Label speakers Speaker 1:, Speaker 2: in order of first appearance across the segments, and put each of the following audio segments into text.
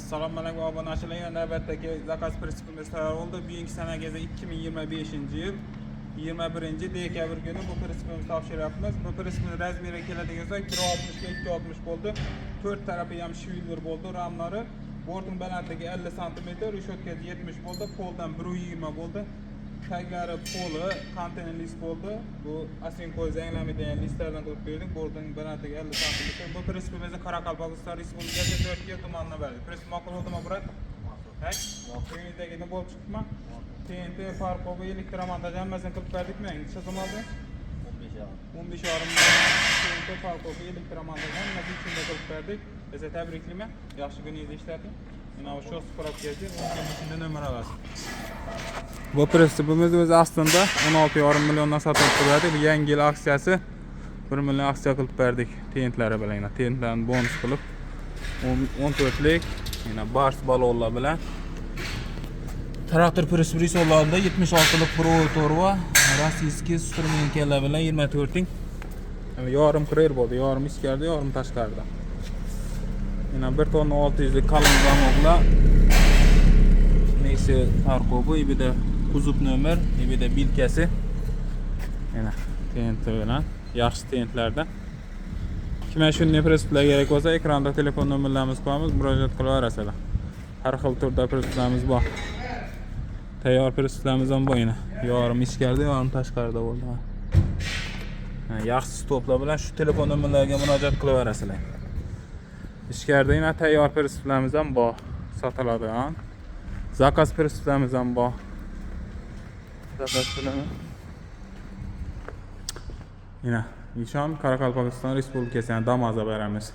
Speaker 1: Assalomu alaykum, obunachilar. Navbatdagi заказ pritsepimiz tayyor bo'ldi. Bugungi sanaga 2025-yil 21 dekabr kuni bu pritsepimizni topshiryapmiz. Bu pritsepimiz размер i keladigan bo'lsak, 1.60 ga 2.60 bo'ldi. To'rt tarafi ham швеллер bo'ldi, ramlari. Bortning balandligi 50 sm, решётка si 70 bo'ldi, poldan 1.20 bo'ldi. Taglari poli konteyner list bo'ldi. Bu Asinkoy zanglamaydigan listlardan qilib berdik. Bortning balandligi 50 sm. Bu pritsepimizni Qoraqalpog'iston Respublikasi To'rtga tumanidan berdik. Pritsep ma'qul bo'ldimi, брат? Ha? Ko'nglingizdagini bo'lib chiqdimi? TNT, фаркоп i, elektromontaj hammasini qilib berdikmi? Necha so'm oldi?
Speaker 2: 15,5.
Speaker 1: 15,5 million. TNT, фаркоп i, elektromontaj hammasi ichida qilib berdik. Esa tabriklayman. Yaxshi kuningizni ishlating. Mana shu справка si 10 kun ichida nomer olasiz. Bu pritsepimiz o'zi aslida 16,5 milliondan sotilib turadi. Bu yangi yil aksiyasi, 1 million aksiya qilib berdik tentlari bilan. Yana tentlarni bonus qilib 14lik yana bars balonlar bilan. Traktor pritsep risollarida 76lik Pro torva российский стремянка lar bilan 24 ing yarim kirer bo'ldi, yarim ichkarida, yarim tashqarida. Yana 1 tonna 600 lik kalın zamoklar. Neyse, фаркоп i, ibida kuzov nomer, ibida бирка si. Yana TNT bilan, yaxshi tentlardan. Kimga shunday pritseplar kerak bo'lsa, ekranda telefon nomerlarimizni qo'yamiz, murojaat qilaverasizlar. Har xil turda pritseplarimiz bor. Tayyor pritseplarimiz ham bor yana. Yarim ichkarida, yarim tashqarida bo'ldi. Ha, yaxshi stoplar bilan shu telefon nomerlariga murojaat qilaverasizlar. Ichkarida yana tayyor pritseplarimiz ham bor, sotiladi. Ha? Заказ pritseplarimiz ham bor. Заказ bilan. Yine Nishon Qoraqalpog'iston Respublikasi, ya'ni Damas'a beramiz.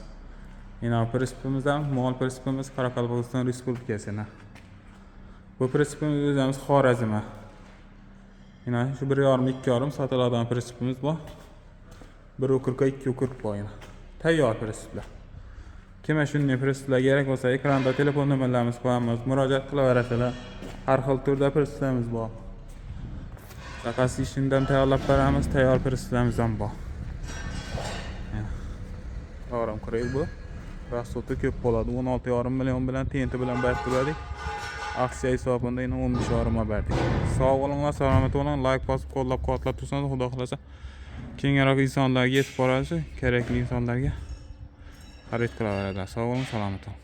Speaker 1: Yine pritsepimiz ham, mol pritsepimiz Qoraqalpog'iston Respublikasini. Bu pritsepimiz o'zimiz Xorazmga. Yine shu 1,5, 2,5 sotiladigan pritsepimiz bor. 1,40 2,40 bor yana. Tayyor pritseplar. Kimga shunday pritseplar kerak bo'lsa, ekranda telefon nomerlarimizni qo'yamiz, murojaat qilaverasizlar. Har xil turda pritseplarimiz bor. Заказ ishidan tayyorlab beramiz, tayyor pritseplarimiz ham bor. Yana. Yarim qirq bu. Расход i ko'p bo'ladi. 16,5 million bilan TNT bilan berib turdik. Aksiya hisobida yana 15,5 berdik. Sog' bo'linglar, salomat bo'ling, layk bosib qo'llab-quvvatlab tursangiz, Xudo xohlasa, kengroq insonlarga yetib boradi, kerakli insonlarga xarid qilaveradilar. Sog' bo'ling, salomat bo'ling.